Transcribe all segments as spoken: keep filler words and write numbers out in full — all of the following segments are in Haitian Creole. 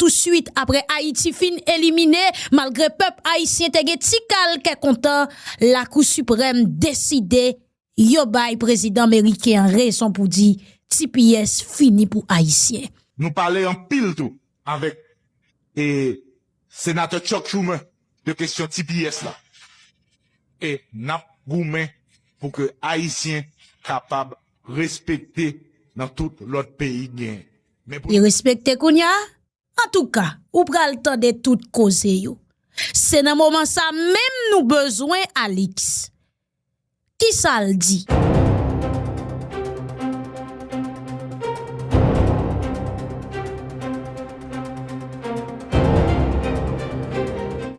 Touswit apre Ayiti fin elimine, malgre pèp ayisyen te gen ti kal kè kontan, Lakou Siprèm deside yo bay prezidan meriken an rezon pou di T P S fini pou Ayisyen. Nou pale anpil tou avèk e, Senatè Chuck Schumer de kesyon T P S la. E n ap goumen pou ke Ayisyen kapab respekte nan tout lòt peyi gen. Men pou Li respekte kounye a? Antouka, ou pral tande tout koze yo. Se nan moman sa menm nou bezwen Alix. Kisa l di?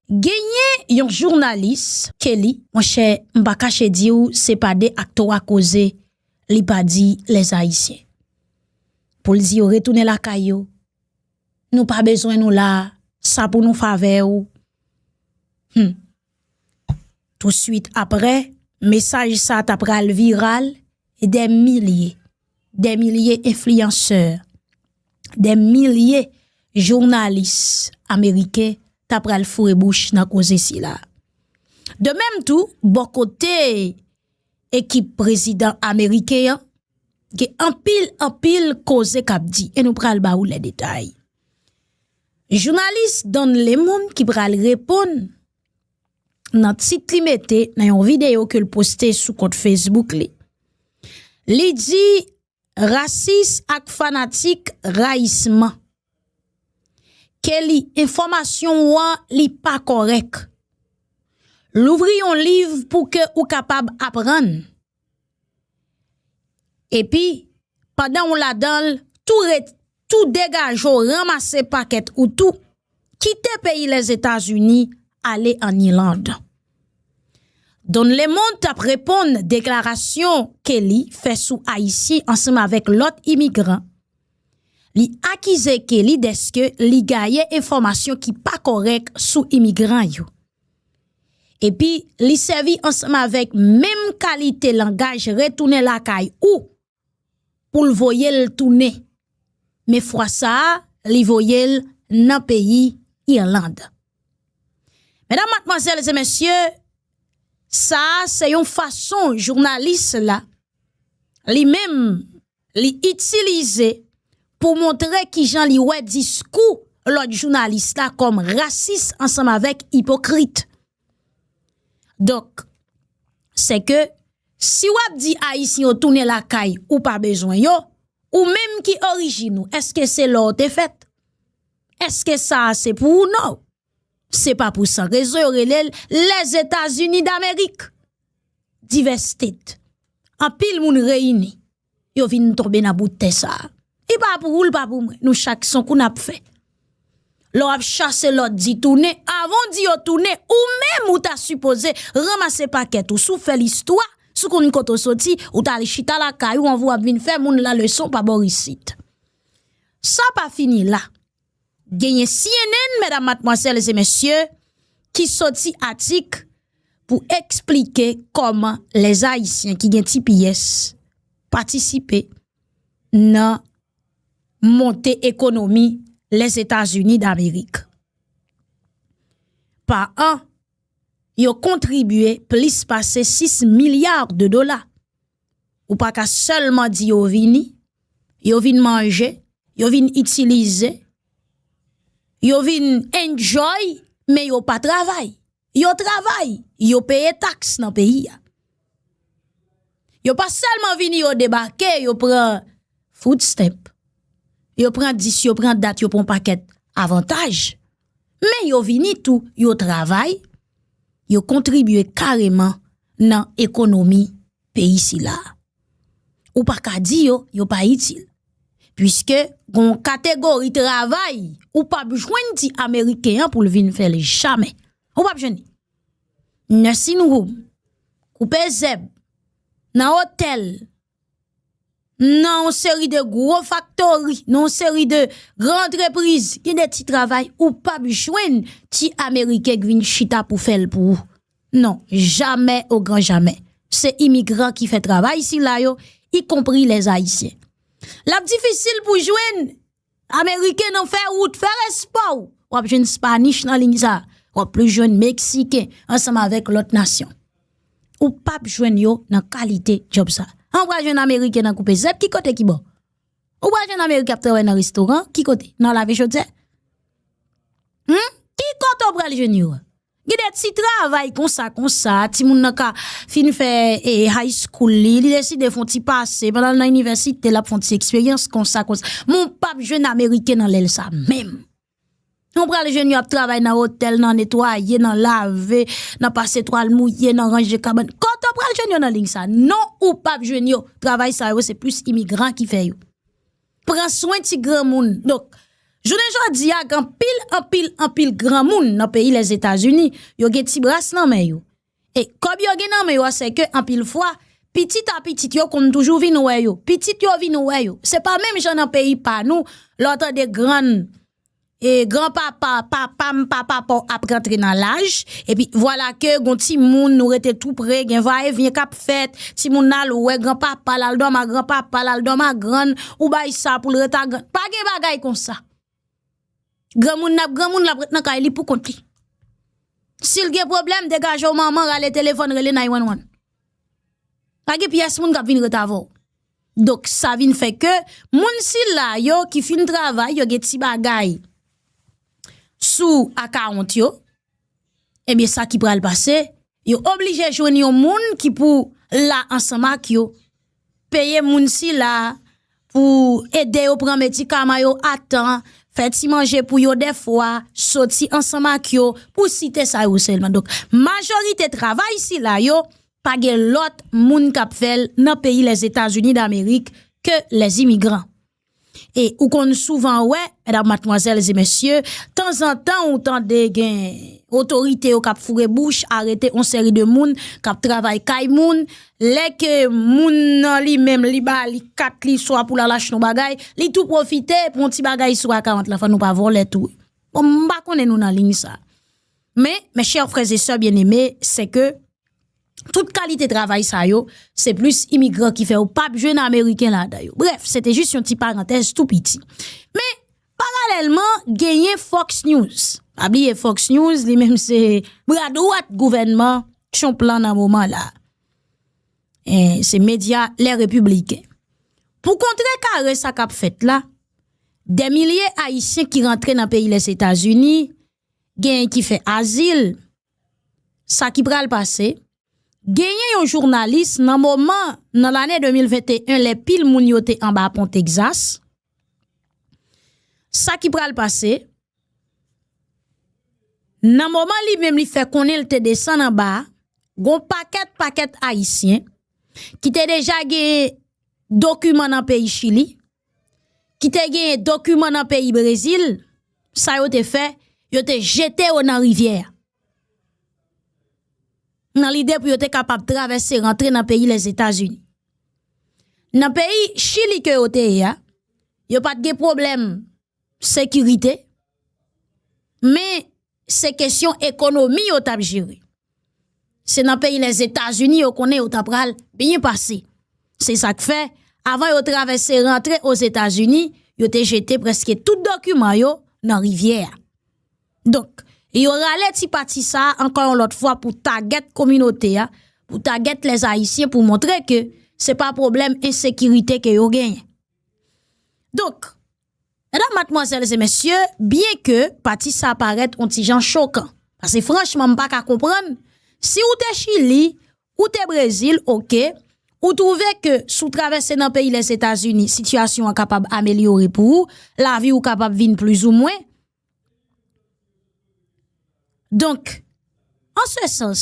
Genyen yon jounalis, Kelly, monchè, m pa kache di w, se pa de ak twa koze li pa di lèzayisyen. Pou l di yo retounen lakay yo, nou pa bezwen nou la, sa pou nou favè w. Hmm. Touswit apre, mesaj sa ta pral viral e dè milye, dè milye enfliyansè, dè milye jounalis ameriken ta pral foure bouch nan koze sila. De menm tou, bò kote ekip prezidan ameriken an, gen anpil, anpil koze k ap di, e nou pral ba ou lè detay. Jounalis Don Lemon ki pral reponn nan tit li mete nan yon videyo ke l poste sou kont Facebook li. Li di rasis ak fanatik rayisman. Kelly, enfòmasyon ou an, li pa kòrèk. Louvri yon liv pou ke ou kapab aprann. Epi, pandan w ladan l, tou ret, tou degaje w, ranmase pakèt ou tou, kite peyi Lèzetazini, ale ann Iland. Don Lemon t ap reponn deklarasyon Kelly fè sou Ayisyen ansanm avèk lòt imigran. Li akize Kelly dèske li gaye enfòmasyon ki pa kòrèk sou imigran yo. Epi, li sèvi ansanm avèk menm kalite langaj retounen lakay ou pou l voye l tounen. Men fwa sa a, li voye l nan peyi Irland. Medam, madmwazèl e mesye, sa a se yon fason jounalis la, li menm, li itilize pou montre kijan li wè diskou lòt jounalis la kòm rasis ansanm avèk ipokrit. Donk, se ke si w ap di Ayisyen yo tounen lakay ou pa bezwen yo, ou menm ki orijin ou, èske se la w te fèt? Èske sa a se pou ou? Non. Se pa pou sa rezon yo rele l Lèzetazini Damerik. Divès state. Anpil moun reyini. Yo vin tonbe nan bout tè sa a. Li pa pou ou, li pa pou mwen. Nou chak se yon kou n ap fè. Lè w ap chase lòt di tounen, avan w di yo tounen, ou menm ou ta sipoze ranmase pakèt ou. Si w fè listwa, si w konn kote w soti, ou ta al chita lakay ou anvan w ap vin fè moun la leson pa bò isit. Sa pa fini la. Genyen C N N, medam, madmwazèl e mesye, ki soti atik pou eksplike kòman lèzayisyen ki gen T P S patisipe nan monte ekonomi Lèzetazini Damerik. Pa an, yo kontribye plis pase sis milya de dola. Ou pa ka sèlman di yo vini, yo vin manje, yo vin itilize, yo vin enjoy, men yo pa travay. Yo travay, yo peye taks nan peyi a. Yo pa sèlman vini, yo debake, yo pran food stamp. Yo pran dis, yo pran dat, yo pran pakèt avantaj. Men yo vini tou, yo travay, yo kontribye kareman nan ekonomi peyi sila. Ou pa ka di yo, yo pa itil. Piske gon kategori travay, ou p ap jwenn ti Ameriken an pou l vin fè l jamè. Ou p ap jwenn li. Nursing home, koupe zèb, nan otèl, nan yon seri de gwo faktori, nan yon seri de gran antrepriz, gen de ti travay ou p ap jwenn ti Ameriken k vin chita pou fè l pou ou. Non, jamè o gran jamè. Se imigran ki fè travay sila yo, ikonpri lèzayisyen. L ap difisil pou jwenn Ameriken nan fè wout, fè respè w. W ap jwenn Spanish nan liy sa. W ap plis jwenn Meksiken ansanm avèk lòt nasyon. Ou p ap jwenn yo nan kalite djòb sa. An, w pral jwenn Ameriken nan koupe zèb, ki kote ki bò? Ou pral jwenn Ameriken ap travay nan restoran, ki kote? Nan lave chodyè? Hmm? Ki kote w pral jwenn yo a? Gen de ti travay konsa, konsa, timoun nan ka fin fè, eh, high school li, li deside fè yon ti pase, pandan l nan inivèsite, l ap fè yon ti eksperyans konsa, konsa. Men w p ap jwenn Ameriken nan lèl sa menm. Ou pral jwenn yo ap travay nan otèl, nan netwaye, nan lave, nan pase twal mouye, nan ranje kabann. Kote w pral jwenn yo nan liy sa? Non, ou p ap jwenn yo. Travay sa yo, se plis imigran ki fè yo. Pran swen ti granmoun. Donk, jounen jodi a, gen anpil, anpil, anpil granmoun nan peyi Lèzetazini, yo gen ti bras nan men yo. E kòb yo gen nan men yo a, se ke anpil fwa, pitit a pitit yo konn toujou vin wè yo. Pitit yo vin wè yo. Se pa menm jan nan peyi pa nou, lè w tande grann, e granpapa, papa m, papa pa w ap rantre nan laj, epi vwala ke gon timoun, nou rete tou pre, gen vayevyen k ap fèt, timoun nan al wè granpapa l, al dòmi a granpapa l, al dòmi a grann, ou bay sa pou l ret a grann. Pa gen bagay konsa. Granmoun nan ap granmoun, l ap ret nan kay li pou kont li. Si l gen pwoblèm, degaje w manman, rale telefòn, rele nine one one. Pa gen pyès moun k ap vin ret avè w. Donk, sa vin fè ke moun sila yo ki fin travay, yo gen ti bagay sou akawont yo, ebyen, sa ki pral pase, yo oblije jwenn yon moun ki pou la ansanm ak yo, peye moun sila pou ede yo pran medikaman yo a tan, fè ti manje pou yo dèfwa, soti ansanm ak yo, pou site sa yo sèlman. Donk, majorite travay sila yo, pa gen lòt moun k ap fè l nan peyi Lèzetazini Damerik ke lèzimigran. E ou konn souvan wè, medam, madmwazèl e mesye, tanzantan ou tande gen otorite yo k ap foure bouch, arete yon seri de moun k ap travay kay moun, lè ke moun nan li menm, li ba li kat li, swa pou l al achte yon bagay, li tou pwofite pou yon ti bagay sou akawont la, fò nou pa vòlè tou. Bon, m pa konnen nou nan liy sa. Men, mes chers frères et sœurs bien-aimés, c'est que tout kalite travay sa yo, se plis imigran ki fè yo, p ap jwenn Ameriken ladan yo. Brèf, se te jis yon ti parantèz tou piti. Men, paralèlman, genyen Fox News. Pa bliye Fox News, li menm se bra dwat gouvènman Trump lan nan moman la. E, se medya Les Républicains. Pou kontrekare sa k ap fèt la, dè milye Ayisyen ki rantre nan peyi Lèzetazini, genyen ki fè azil, sa ki pral pase, genyen yon jounalis nan moman, nan lane de mil venteyen, lè pil moun yo te anba pon Texas, sa ki pral pase, nan moman li menm li fè konnen l te desann anba a, gon pakèt, pakèt Ayisyen ki te deja gen dokiman nan peyi Chili, ki te gen dokiman nan peyi Brezil, sa yo te fè, yo te jete yo nan rivyè a. Nan lide pou yo te kapab travèse rantre nan peyi Lèzetazini. Nan peyi Chili ke yo te ye a, yo pa t gen pwoblèm sekirite, men se kesyon ekonomi yo t ap jere. Se nan peyi Lèzetazini yo konnen yo ta pral byen pase. Se sa k fè, avan yo travèse rantre Ozetazini, yo te jete prèske tout dokiman yo nan rivyè a. Donk, yo rale ti pati sa a ankò yon lòt fwa pou tagèt kominote a, pou tagèt lèzayisyen, pou montre ke se pa pwoblèm ensekirite ke yo genyen. Donk, medam, madmwazèl e mesye, byen ke pati sa a parèt yon ti jan chokan, paske franchman, m pa ka konprann, si ou te Chili, ou te Brezil, oke, ou twouve ke si w travèse nan peyi Lèzetazini, sitiyasyon an kapab amelyore pou ou, lavi w kapab vin plizoumwen. Donk, an se sans,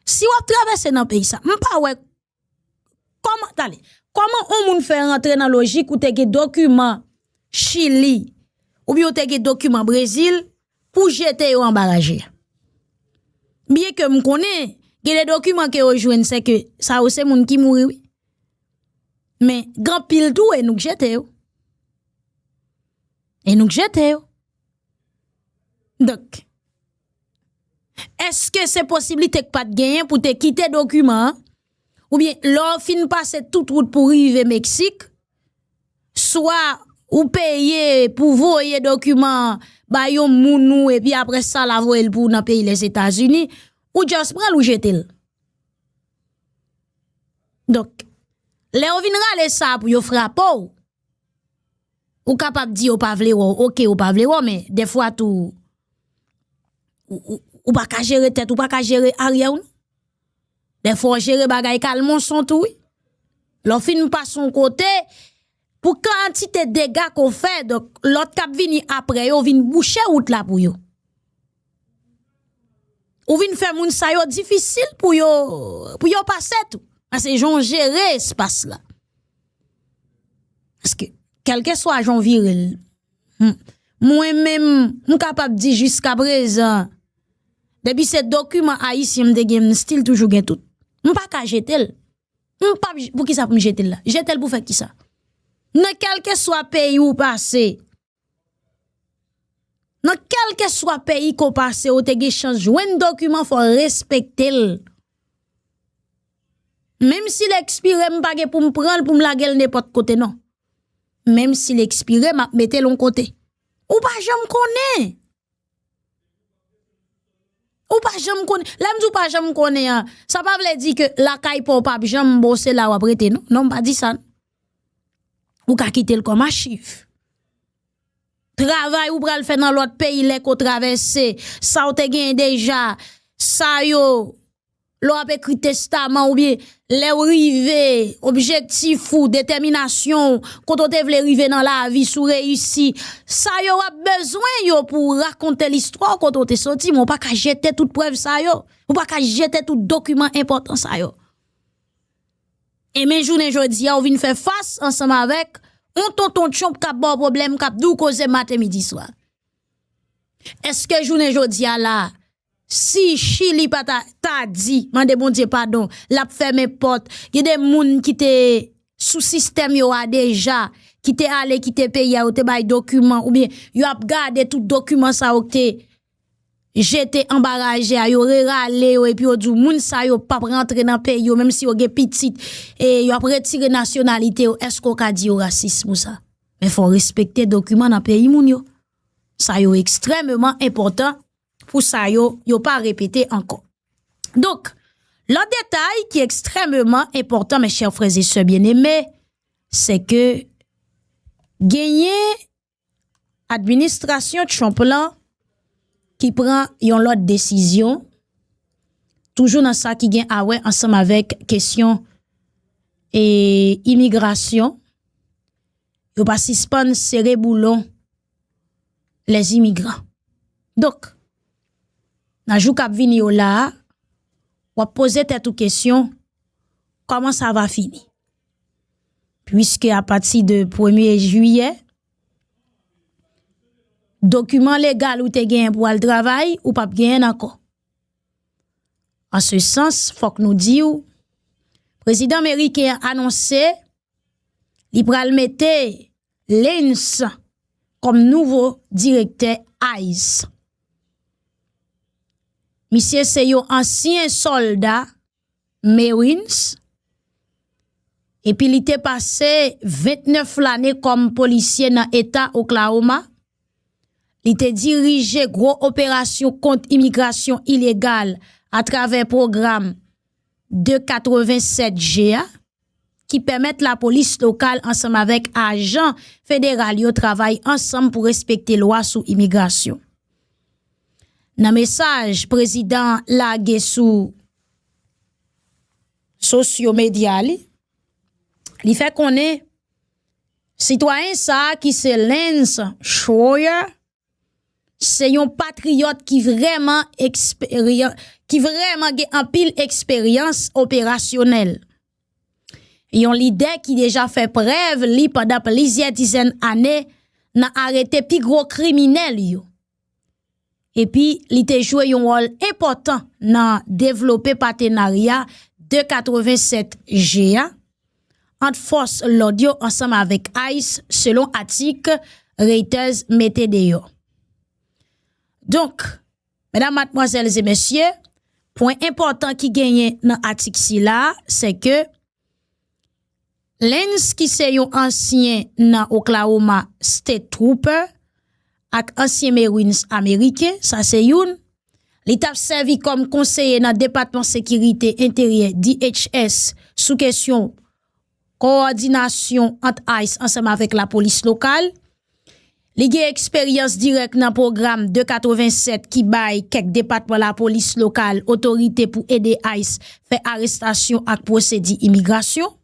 si w ap travèse nan peyi sa, m pa wè kòman, tande, kòman yon moun fè rantre nan lojik ou te gen dokiman Chili, oubyen ou te gen dokiman Brezil, pou jete yo anba raje a? Byen ke m konnen, gen de dokiman ke yo jwenn, se ke sa yo se moun ki mouri, wi. Men, gen anpil tou, e nou k jete yo. E nou k jete yo. Donk, èske se posiblite k pa t genyen pou te kite dokiman an? Oubyen, lè w fin pase tout wout pou rive Meksik, swa ou peye pou voye dokiman an bay yon moun ou, epi apre sa, l a voye l pou ou nan peyi Lèzetazini, ou just pran l, ou jete l. Donk, lè yo vin rale sa pou yo frape w, ou kapab di yo pa vle wè w, oke, yo pa vle wè w, men dèfwa tou, ou, ou, ou pa ka jere tèt, ou pa ka jere aryè w, non. Dèfwa w jere bagay kalmonson tou, wi. Lè w fin pase yon kote, pou kantite dega ke w fè, donk, lòt k ap vini apre yo vin bouche wout la pou yo. Ou vin fè moun sa yo difisil pou yo, pou yo pase tou. Paske jan w jere espas la. Paske, kèlkeswa jan w vire l, hmm, mwen menm, m kapab di jiskaprezan, depi se dokiman ayisyen m te gen, m still toujou gen tout. M pa ka jete l. M p ap j-, poukisa pou m jete l la? Jete l pou fè kisa? Nan kèlkeswa peyi ou pase, nan kèlkeswa peyi ke w pase, ou te gen chans jwenn dokiman, fò w respekte l. Menm si l ekspire, m pa gen pou m pran l, pou m lage l nenpòt kote, non. Menm si l ekspire, m ap mete l yon kote. Ou pa janm konnen. Ou pa janm konnen. Lè m di w pa janm konnen an, sa pa vle di ke lakay pa w p ap janm bon, se la w ap rete, non. Non, m pa di sa, non. Ou ka kite l kòm achiv. Travay ou pral fè nan lòt peyi, lè ke w travèse, sa w te genyen deja, sa yo, lè w ap ekri testaman oubyen lè w rive, objektif ou, detèminasyon w, kote w te vle rive nan lavi, si w reyisi, sa yo w ap bezwen yo pou w rakonte listwa w, kote w te soti, men w pa ka jete tout prèv sa yo. Ou pa ka jete tout dokiman enpòtan sa yo. E men jounen jodi a, ou vin fè fas ansanm avèk yon tonton Trump k ap ba w pwoblèm, k ap di w koze maten, midi, swa. Èske jounen jodi a la, si Chili pa ta, ta di, mande Bondye padon, l ap fèmen pòt, gen de moun ki te sou sistèm yo a deja, ki te ale kite peyi a, yo te bay dokiman, oubyen yo ap gade tout dokiman sa yo ki te jete anba raje a, yo rerale yo, epi yo di w moun sa yo p ap rantre nan peyi yo, menm si yo gen pitit, e yo ap retire nasyonalite yo, èske w ka di yo rasis pou sa? Men fò w respekte dokiman nan peyi moun yo. Sa yo ekstrèmeman enpòtan pou sa yo, yo pa repete ankò. Donk, lòt detay ki ekstrèmeman enpòtan, mes chers frères et sœurs bien-aimés, se ke genyen administrasyon Trump lan ki pran yon lòt desizyon, toujou nan sa ki gen a wè ansanm avèk kesyon, e, imigrasyon, yo pa sispann sere boulon les immigrants. Donk, nan jou k ap vini yo la a, w ap poze tèt ou kesyon, kòman sa va fini? Puiske apati de premye jiyè, dokiman legal ou te genyen pou al travay, ou p ap genyen l ankò. An se sans, fòk nou di w, prezidan meriken an anonse li pral mete Lance kòm nouvo direktè ice. Misye se yon ansyen sòlda Marines, epi li te pase vennèf lane kòm polisye nan eta Oklahoma. Li te dirije gwo operasyon kont imigrasyon ilegal atravè pwogram de katrevennsèt G a, ki pèmèt lapolis lokal ansanm avèk ajan federal yo travay ansanm pou respekte lwa sou imigrasyon. Nan mesaj prezidan an lage sou sosyo medya li, li fè konnen sitwayen sa a ki se Lance Schroyer se yon patriyòt ki vrèman eksperyan-, ki vrèman gen anpil eksperyans operasyonèl. Yon lidè ki deja fè prèv li pandan plizyè dizèn ane nan arete pi gwo kriminèl yo. Epi, li te jwe yon wòl enpòtan nan devlope patenarya de katrevennsèt G a ant fòs lòd yo ansanm avèk ice, selon atik Reuters mete deyò. Donk, medam, madmwazèl e mesye, pwen enpòtan ki genyen nan atik sila a, se ke Lentz, ki se yon ansyen nan Oklahoma State Trooper ak ansyen Marines ameriken, sa se youn. Li t ap sèvi kòm konseye nan Depatman Sekirite Enteryè, D H S, sou kesyon kowòdinasyon ant ICE ansanm avèk lapolis lokal. Li gen eksperyans dirèk nan pwogram de katrevennsèt ki bay kèk depatman lapolis lokal otorite pou ede ICE fè arestasyon ak pwosedi imigrasyon.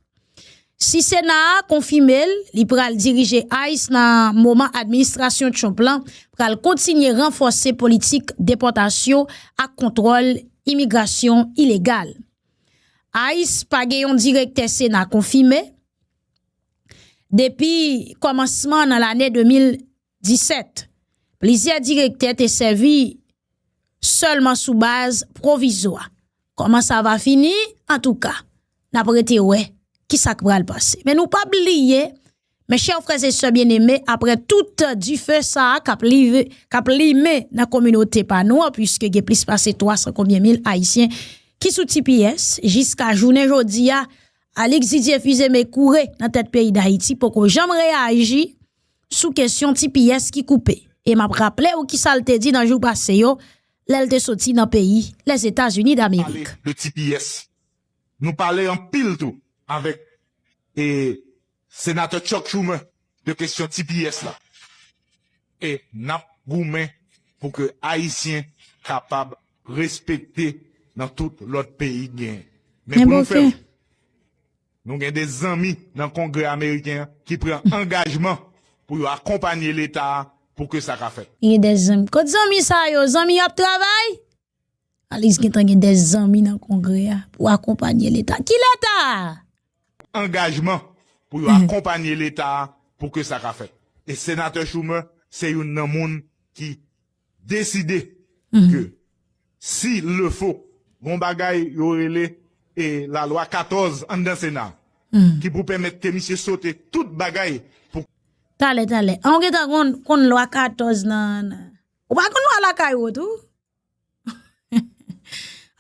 Si Sena a konfime l, li pral dirije ICE nan moman administrasyon Trump lan pral kontinye ranfòse politik depòtasyon ak kontwòl imigrasyon ilegal. ICE pa gen yon direktè Sena konfime. Depi kòmansman nan lane de mil disèt, plizyè direktè te sèvi sèlman sou baz pwovizwa. Kòman sa va fini? Antouka, n ap rete wè kisa k pral pase. Men nou pa bliye, mes chers frères et sœurs bien-aimés, apre tout dife sa a k ap live, k ap limen nan kominote pa nou an, piske gen plis pase twa san konbyen mil Ayisyen ki sou T P S, jiska jounen jodi a, Alix Didier Fils-Aimé Courret nan tèt peyi Dayiti poko janm reyaji sou kesyon T P S ki koupe. E m ap raple w kisa l te di nan jou pase yo, lè l te soti nan peyi Lèzetazini Damerik. Pale de T P S. Nou pale anpil tou avèk e, Senatè Chuck Schumer de kesyon T P S la. E n ap goumen pou ke Ayisyen kapab respekte nan tout lòt peyi gen. Men pou nou fè l, nou gen de zanmi nan Kongrè ameriken an ki pran angajman pou yo akonpanye Leta a pou ke sa ka fèt. Gen de zanmi. Kot zanmi sa yo? Zanmi yo ap travay? Alix gentan gen de zanmi nan Kongrè a pou akonpanye Leta. Ki Leta? Angajman pou yo akonpanye Leta a pou ke sa ka fèt. E Senatè Schumer se youn nan moun ki deside ke si le fo, gon bagay yo rele e lalwa katòz anndan Sena ki pou pèmèt ke misye sote tout bagay pou. Talè, talè. An w gentan konn, konn lwa katòz nan, nan. Ou pa konn lwa lakay ou tou?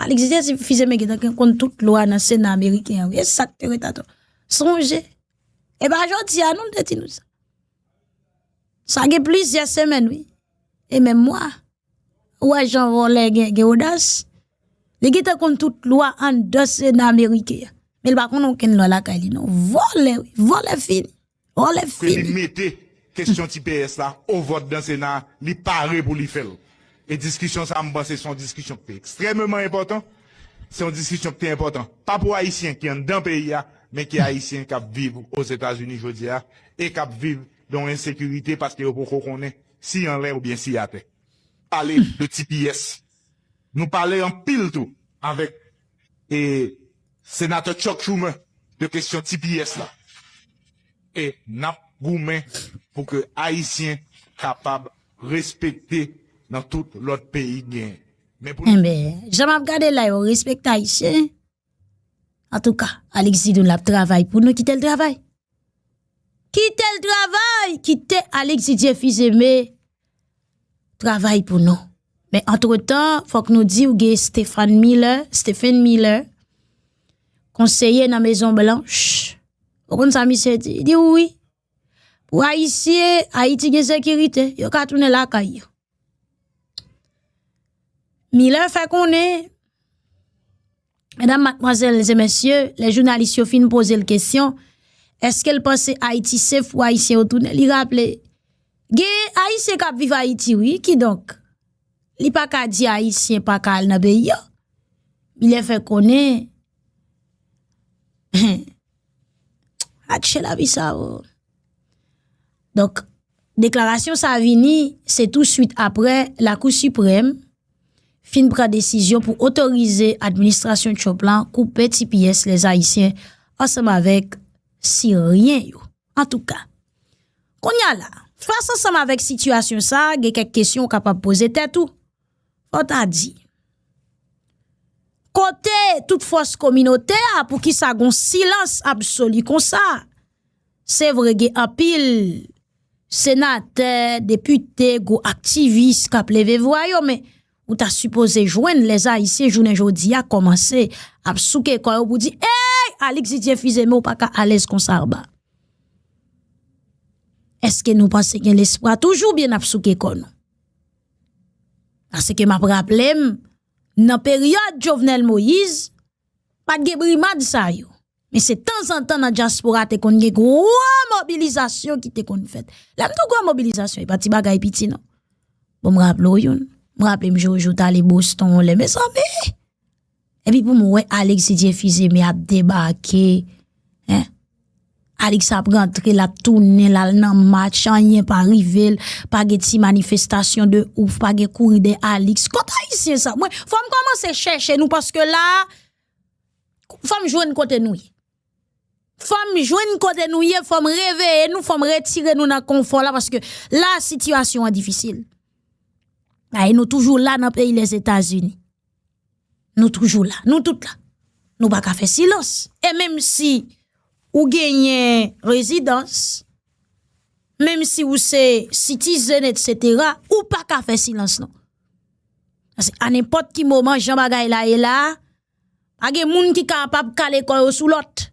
Alix Didier Fils-Aimé gentan konn tout lwa nan Sena ameriken an wi. E sa k te ret atò. Sonje. E pa jodi a non l te di nou sa. Sa gen plizyè semèn wi. E menm mwa. Ou wè jan vòlè gen, gen odas. Li gentan konn tout lwa anndan Sena ameriken an. Men l pa konn okenn lwa lakay li non. Vòlè wi. Vòlè fini. Vòlè fini. Ke li mete kesyon T P S la o vòt dan Sena a, li pare pou li fè l. E diskisyon sa a, m panse se yon diskisyon ki te ekstrèmeman enpòtan. Se yon diskisyon ki te enpòtan. Pa pou Ayisyen ki anndan peyi a, men ki Ayisyen k ap viv Ozetazini jodi a e k ap viv nan yon ensekirite paske yo poko konnen si anlè oubyen si atè. Pale de T P S. Nou pale anpil tou avèk e, Senatè Chuck Schumer de kesyon T P S la. E n ap goumen pou ke Ayisyen kapab respekte nan tout lòt peyi gen. Men pou nou. Enben, jan m ap gade la yo respekte Ayisyen. Antouka, Alix di nou l ap travay pou nou, kite l travay. Kite l travay, kite Alix Didier Fils-Aimé travay pou nou. Men antretan, fòk nou di w gen Stephen Miller, Stephen Miller, konseye nan Mezon Blanch. Ou konn sa misye di? Li di wi. Pou Ayisyen, Ayiti gen sekirite, yo ka tounen lakay yo. Miller fè konnen, medam, madmwazèl e mesye, lè jounalis yo fin poze l kesyon, èske l panse Ayiti safe pou Ayisyen yo tounen, li raple, gen Ayisyen k ap viv Ayiti wi, kidonk, li pa ka di Ayisyen pa ka al nan peyi yo. Miller fè konnen, atchè lavi sa o. Donk, deklarasyon sa a vini, se tou swit apre Lakou Siprèm fin pran desizyon pou otorize administrasyon Trump lan koupe T P S Lèzayisyen ansanm avèk Siryen yo. Antouka, kounye a la, fas ansanm avèk sitiyasyon sa a, gen kèk kesyon w kapab poze tèt ou. Fò w ta di, kote tout fòs kominote a, poukisa gon silans absoli konsa? Se vre gen anpil senatè, depite, gwo aktivis k ap leve vwa yo, men ou ta sipoze jwenn Lèzayisyen jounen jodi a kòmanse ap souke kò yo pou di, ey, Alix Didier Fils-Aimé, ou pa ka alèz konsa anba. Èske nou panse gen lespwa toujou, oubyen n ap souke kò nou? Paske m ap raple m, nan peryòd Jovenel Moïse, pa t gen brimad sa yo. Men se tanzantan nan dyaspora te konn gen gwo mobilizasyon ki te konn fèt. Lè m di w gwo mobilizasyon, e pa ti bagay piti non. Bon, m raple w youn. M raple m Jojo t ale Boston yon lè, mezanmi. Epi pou m wè Alix Didier Fils-Aimé ap debake, en. Alix ap rantre, l ap tounen, l al nan match, anyen pa rive l, pa gen ti manifestasyon de ouf, pa gen kouri dèyè Alix. Kot Ayisyen sa? Mwen, fò m kòmanse chèche nou, paske la, fò m jwenn kote nou ye. Fò m jwenn kote nou ye, fò m reveye nou, fò m retire nou nan konfò la, paske la, sitiyasyon an difisil. A, e nou toujou la nan peyi Lèzetazini. Nou toujou la, nou tout la. Nou pa ka fè silans. E menm si ou genyen rezidans, menm si ou se citizen, etsetera, ou pa ka fè silans non. Paske a nenpòt ki moman, jan bagay la ye la, pa gen moun ki kapab kale kò yo sou lòt.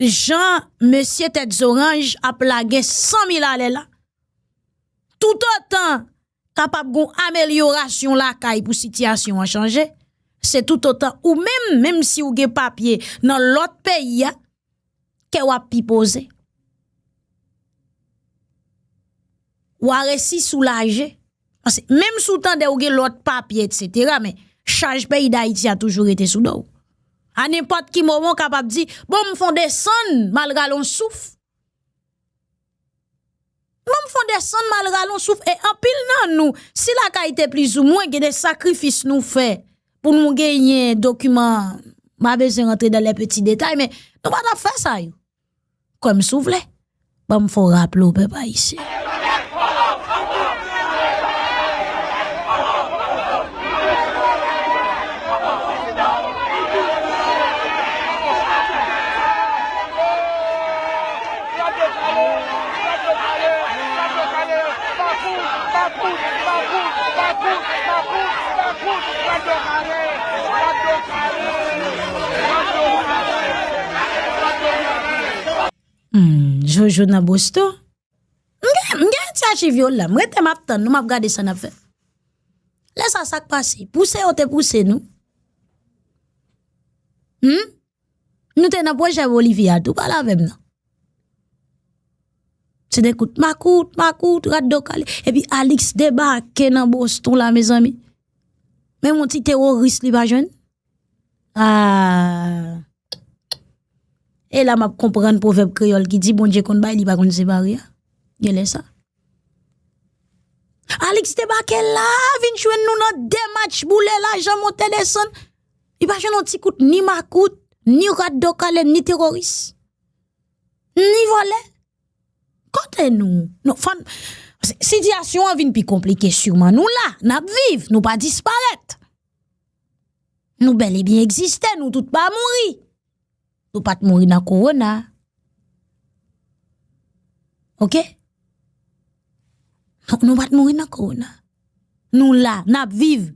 Jan mesye tèt zoranj ap lage san mil alè la, toutotan kapab gon amelyorasyon lakay pou sitiyasyon an chanje, se toutotan ou menm, menm si ou gen papye nan lòt peyi a, kè w ap pi poze. W a resi soulaje. Paske menm si w tande ou gen lòt papye, etsetera, men chaj peyi Dayiti a toujou rete sou do w. A nenpòt ki moman, w kapab di, bon, m fon desann, m al rale yon souf. Bon, m fon desann, m al rale yon souf. E anpil nan nou, si lakay te plizoumwen, gen de sakrifis nou fè pou nou genyen dokiman, m pa bezwen rantre dans les petits détails, men nou pa t ap fè sa yo. Kwè m si w vle. Ban m fè w raple w, pèp ayisyen. Hmm, Jojo nan Boston. M gen, m gen ti achiv yo la. M rete m ap tann nou, m ap gade sa n ap fè. Lè sa, sa k pase? Pouse yo te pouse nou. Hmm? Nou te nan pwojè Bolivie a tou, pale avè m non. Se de kout makout, makout, rat do kale. Epi Alix debake nan Boston la, mezanmi. Menm yon ti teworis li pa jwenn. Ah. E la m ap konprann pwovèb kreyòl ki di, Bondye konn bay, li pa konn separe a. Genlè sa. Alix debake la, vin jwenn nou nan de match boule, lajan monte desann. Li pa jwenn yon ti kout ni makout, ni rat do kale, ni teworis, ni vòlè. Kote nou? Nou, fò n, sitiyasyon an vin pi konplike siman. Nou la, n ap viv, nou pa disparèt. Nou bèl e byen egziste, nou tout pa mouri. Nou pa t mouri nan kowona. Oke? Nou, nou pa t mouri nan kowona. Nou la, n ap viv.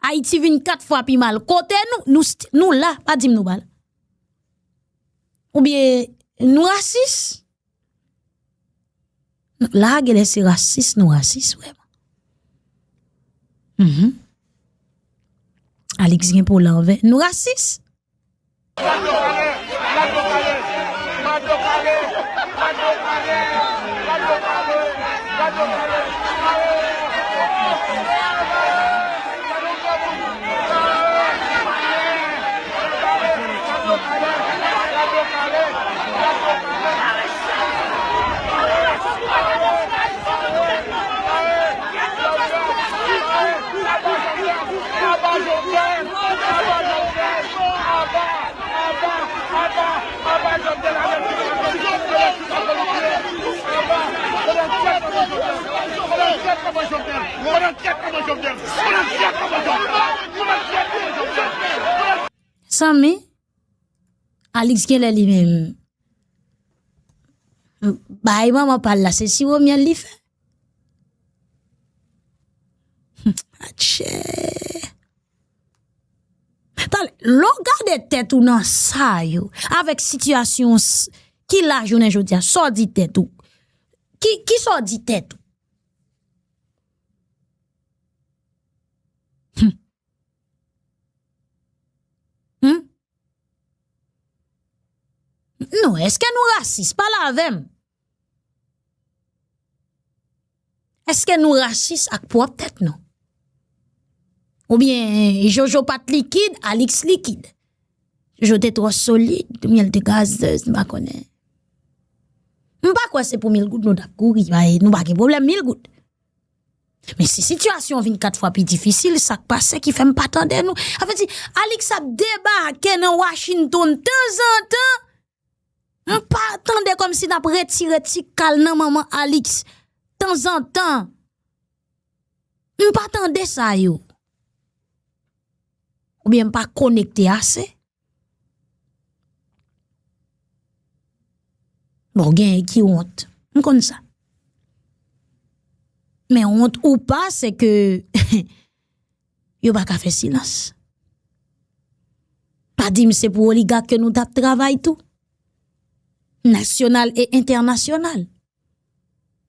Ayiti vin kat fwa pi mal. Kote nou? Nou st-, nou la, pa di m nou pa la. Oubyen nou rasis? La, genlè se rasis, nou rasis vrèman. Mhm. Alix gen po la anvè. Nou rasis? Zanmi, Alix genlè li menm. Bay manman pa l la, se siwo myèl li fè. Atchè. Talè, lè w gade tèt ou nan sa yo, avèk sitiyasyon s- ki la jounen jodi a, sa w di tèt ou? Ki, ki sa w di tèt ou? Hmm. Hmm? Non, èske nou rasis? Pale avè m. Èske nou rasis ak pwòp tèt nou? Oubyen Jojo pa t likid, Alix likid? Jojo te twò solid, oubyen l te gazez, m pa konnen. M pa kwè se pou mil goud nou t ap kouri, bay, nou pa gen pwoblèm mil goud. Men si sitiyasyon vin kat fwa pi difisil, sa k pase ki fè m pa tande nou? Sa vle di, Alix ap debake nan Washington tanzantan. M pa tande kòmsi n ap retire ti kal nan manman Alix tanzantan. M pa tande sa yo. Oubyen m pa konekte ase. Bon, genyen ki wont. M konn sa. Men wont ou pa, se ke yo pa ka fè silans. Pa di m se pou oligak ke nou t ap travay tou. Nasyonal e entènasyonal.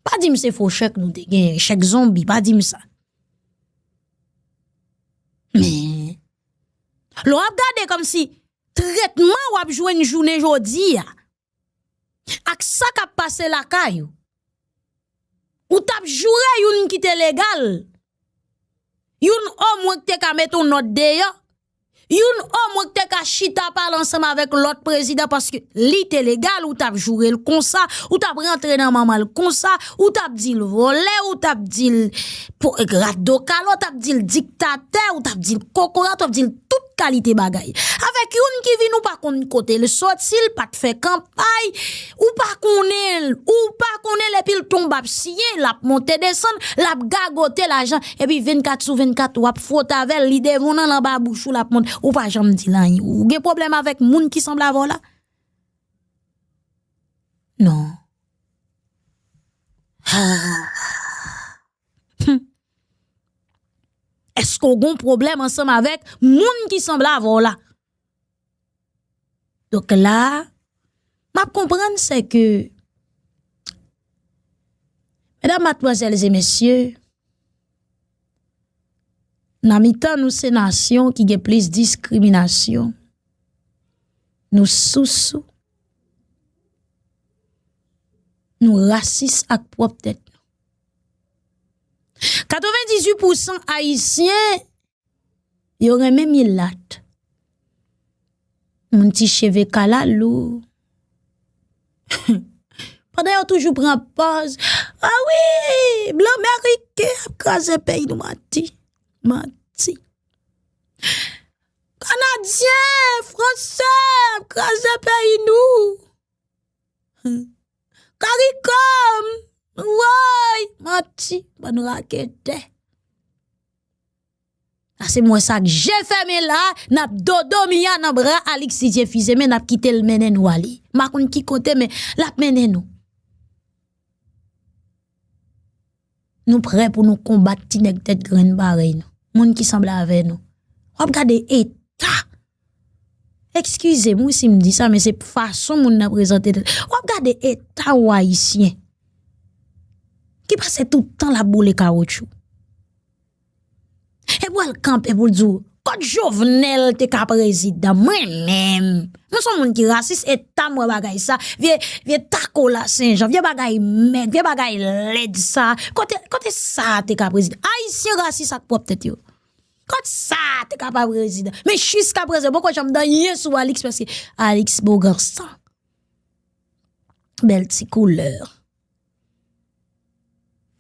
Pa di m se fo chèk nou te gen, chèk zonbi, pa di m sa. Men, lè w ap gade kòmsi tretman w ap jwenn jounen jodi a, ak sa k ap pase lakay ou, ou t ap joure youn ki te legal, youn omwen ki te ka mete yon nòt deyò, youn omwen ki te ka chita pale ansanm avèk lòt prezidan, paske li te legal, ou t ap joure l konsa, ou t ap rantre nan manman l konsa, ou t ap di l vòlè, ou t ap di l po- rat do kale, ou t ap di l diktatè, ou t ap di l kokorat, ou t ap di l tout kalite bagay. Avèk youn ki vin ou pa konn kote l soti, l pa t fè kanpay, ou pa konnen l, ou pa konnen l, epi l tonbe ap siye, l ap monte desann, l ap gagote lajan, epi vennkat sou vennkat, w ap fwote avè l, li devan w nan anba bouch ou, l ap monte, ou pa janm di l anyen. Ou gen pwoblèm avèk moun ki sanble avè w la? Non. Ah. Hmm. Èske w gen pwoblèm ansanm avèk moun ki sanble avè w la? Donk la, m ap konprann se ke, medam, madmwazèl e mesye, nan mitan nou se nasyon ki gen plis diskriminasyon. Nou sousou. Nou rasis ak pwòp tèt nou. Katrevendizuit pousan Ayisyen, yo renmen milat. Moun ti cheve kalalou. Pandan yo toujou pran pòz, a wi, blan meriken ap kraze peyi nou, manti. Manti. Kanadyen, fransè ap kraze peyi nou. Hmm. Karikòm, woy, manti, bann raketè. Ase m wè sa ak je fèmen la, n ap dodo Mia nan bra Alix Didier Fils-Aimé, n ap kite l mennen nou ale. M pa konn ki kote, men l ap mennen nou. Nou prè pou nou konbat ti nèg tèt grenn parèy nou. Moun ki sanble avè nou. W ap gade eta. Eskize m wi si m di sa, men se fason moun nan prezante tèt. W ap gade eta w Ayisyen. Ki pase tout tan l ap boule kawotchou. Epi w al kanpe pou l di w, kot Jovenel te ka prezidan? Mwen menm, mwen se yon moun ki rasis, eta m wè bagay sa, vye, vye tako Lasenjan, vye bagay mèg, vye bagay lèd sa. Kote, kote sa te ka prezidan? Ayisyen rasis ak pwòp tèt yo. Kot sa te ka pa prezidan? Men jiskaprezan, poko janm di anyen sou Alix, paske Alix bo gansan. Bèl ti koulè.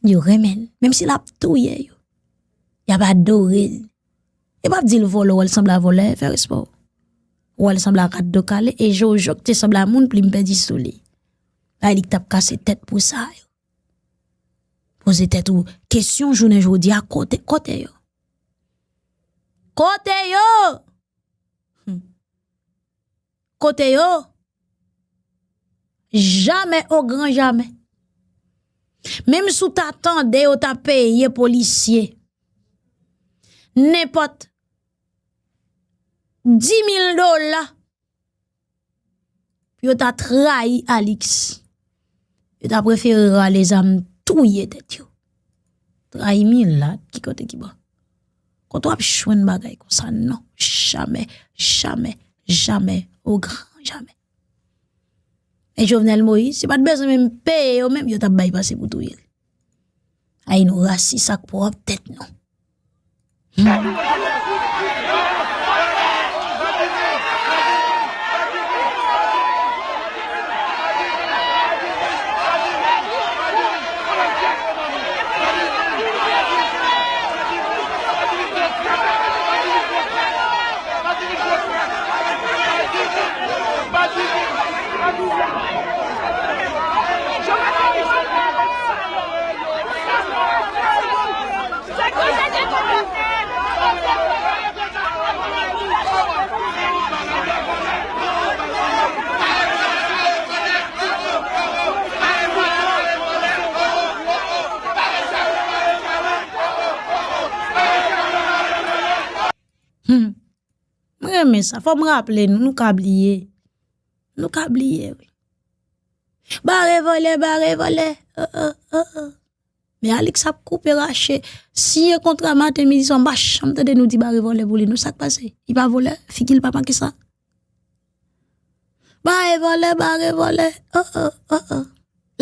Yo renmen l. Menm si l ap touye yo, y ap adore l. Yo p ap di l vòlè, w wè l sanble a vòlè, fè respè w. W wè l sanble a rat do kale, e Jojo ki te sanble a moun, plim pèdi sou li. Ay, li k t ap kase tèt pou sa yo. Poze tèt ou kesyon jounen jodi a, kote, kote yo? Kote yo? Hmm. Kote yo? Jamè o gran jamè. Menm si w ta tande yo ta peye polisye nenpòt di mil dola pou yo ta trayi Alix. Yo ta prefere rale zam touye tèt yo. Trayi milat ki kote ki bò. Kote w ap jwenn bagay konsa non. Jamè, jamè, jamè, o gran jamè. Men Jovenel Moïse, yo pa t bezwen menm peye yo menm, yo t ap bay pase pou touye l. Ay nou rasis ak pwòp tèt nou. Hmm. M renmen sa. Fò m raple nou, nou ka bliye. Nou ka bliye, wi. Bare vòlè, bare vòlè. Oh, oh, oh, oh. Men Alix ap koupe rache. Siyen kontra maten, midi, swa, m pa janm tande nou di bare vòlè pou li. Nou sa k pase? Li pa vòlè, figi l pa manke sa. Bare vòlè, bare vòlè. Oh, oh, oh, oh.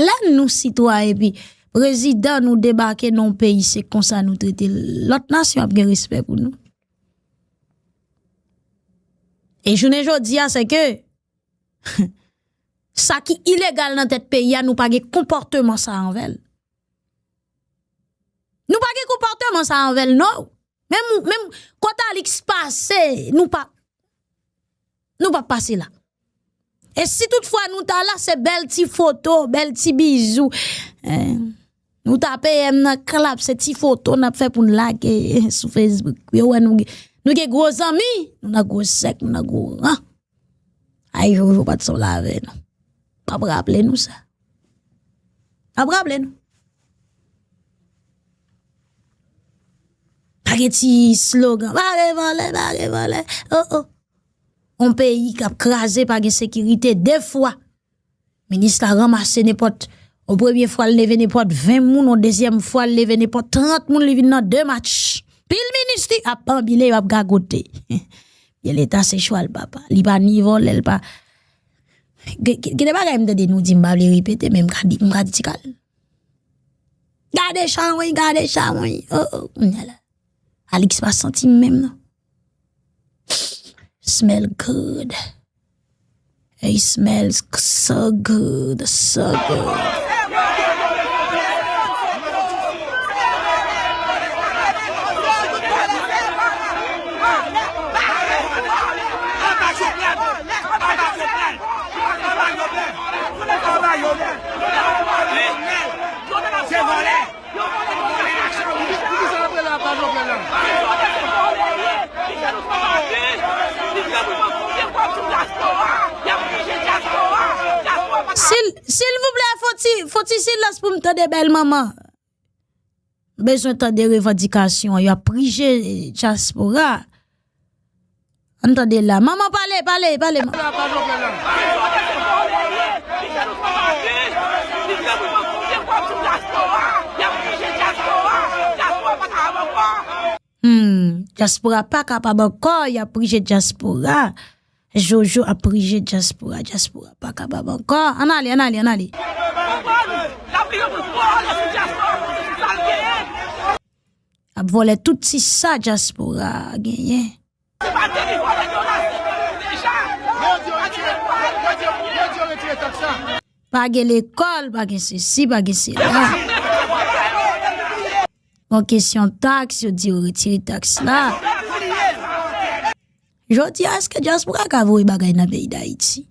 Lè nou sitwayen epi prezidan nou debake nan yon peyi, se konsa nou trete l. Lòt nasyon ap gen respè pou nou. E jounen jodi a, se ke sa ki ilegal nan tèt peyi a, nou pa gen konpòteman sa anvè l. Nou pa gen konpòteman sa anvè l, non. Menm, menm kote Alix pase, nou pa, nou pa pase la. E si toutfwa nou ta la, se bèl ti foto, bèl ti bizou. Eh, nou ta peye m nan klap, se ti foto n ap fè pou n lage sou Facebook. Yo wè nou gen, nou gen gwo zanmi, nou nan gwo sèk, nou nan gwo ran. Ay, Jojo pa t sanble avè nou. P ap raple nou sa. P ap raple nou. Pa gen ti slogan, bare vòlè, bare vòlè. Oh, oh. On peyi k ap kraze, pa gen sekirite, de fwa. Minis la ranmase nenpòt, on premye fwa l leve nenpòt ven moun, on dezyèm fwa l leve nenpòt trant moun, li vin nan de match. Pil minis li ap banbile, yo ap gagote. Byen leta se chwa l papa. Li pa ni vòlè, l pa. Gen, gen, gen de bagay m tande nou di, m pa vle repete, men m ka di, m ka di ti kal. Gade chan wi, gade chan wi. Oh, oh, kounye a la. Alix pa santi m menm non. Smell good. It smells so good, so good. Sil, silvouplè, fon ti, fon ti silans pou m tande bèl manman. M bezwen tande revandikasyon an. Y ap prije dyaspora. Ann tande la. Manman, pale, pale, pale. Hmm, dyaspora pa kapab ankò, y ap prije dyaspora. Jojo ap prije dyaspora, dyaspora pa kapab ankò. Ann ale, ann ale, ann ale. Ap vòlè tout ti sa dyaspora genyen. Pa gen lekòl, pa gen sesi, pa gen sela. Bon kesyon taks, yo di yo retire taks la. Jodi a, èske dyaspora ka voye bagay nan peyi Dayiti?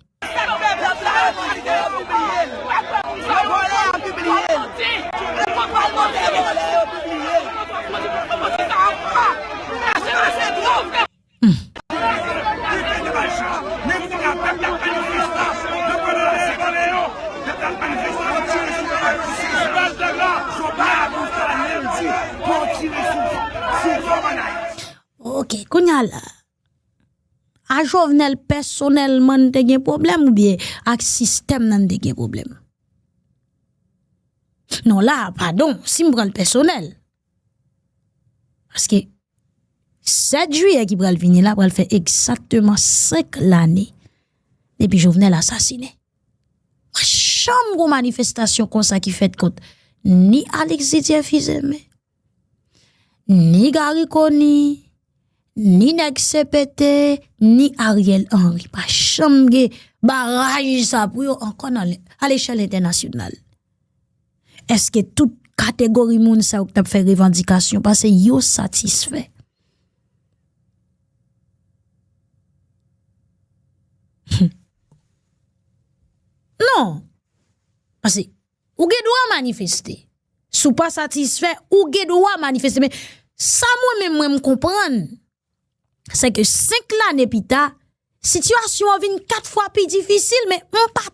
Ok, kounye a la, a Jovenel pèsonèlman n te gen pwoblèm oubyen ak sistèm nan n te gen pwoblèm? Non, la, padon, si m pran l pèsonèl. Paske sèt jiyè ki pral vini la pral fè egzakteman senk lane depi Jovenel asasinen. Pa janm gon manifestasyon konsa ki fèt kont ni Alix Didier Fils-Aimé, ni Garry Conille, ni nèg C P T, ni Ariel Henry. Pa janm gen baraj sa pou yo ankò nan, a lechèl entènasyonal. Èske tout kategori moun sa yo k t ap fè revandikasyon pase yo satisfè? Non. Pase ou gen dwa manifeste. Si w pa satisfè, ou gen dwa manifeste. Men sa mwen menm mwen m konprann, se ke senk lane pita, sitiyasyon an vin kat fwa pi difisil, men m pa